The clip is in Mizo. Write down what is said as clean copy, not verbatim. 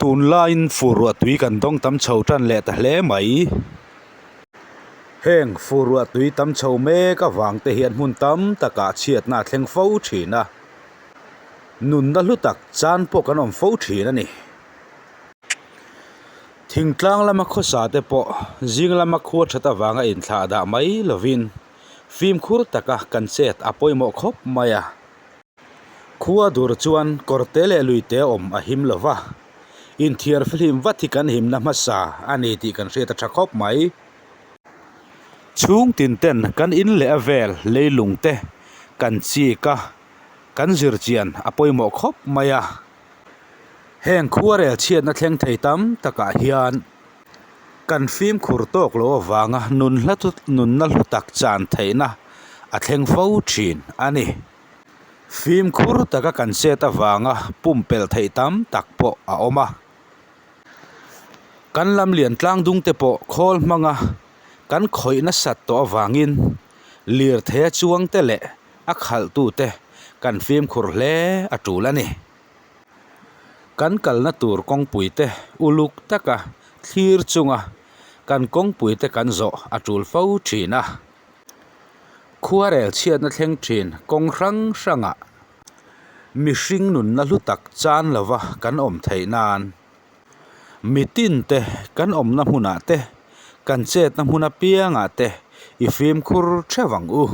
Tunlaiin fur ruah tui kan dawng tam chho tan leh ta hle mai. Heng fur ruah tui tam chho mek avang te hian hmun tam takah chhiatna a thleng fo thin a. Nunna hlu tak chan pawh kan awm fo thin a ni. Thingtlang lama khawsa te pawh zing lama khua that avanga inthlah dah mai lovin fimkhur taka kan chet a pawimawh khawp mai a. Khua dur chuan kawrte leh luite awm a him lo va, inthiar fihlim vat hi kan himna hmasa a ni tih kan hriat a tha khawp mai. Chhung tin ten kan in leh a vel leilung te kan chik a, kan zir chian a pawimawh khawp mai a. Heng khuarel chhiatna thleng thei tam takah hian kan fimkhur tawk lo avanga nunna hlu tak chan theihna a thleng fo thin a ni. Fimkhur taka kan chet avanga pumpelh theih tam tak pawh a awm a. Kan lam lian tlang dung te pawh khawl hmanga kan khawih nasat tawh avangin lirthei a chuang te leh a khalhtu te kan fimkhur hle a tul a ni. Kan kalna tur kawngpui te uluk taka thlir chunga kan kawngpui te kan zawh a tul fo thin a. Khuarel chhiatna thleng thin kawng hrang hrangah mihring nunna hlu tak chan lova kan awm theih nan mitin te kan awmna hmunah te kan chetna hmun apiangah te i fimkhur theuh ang u.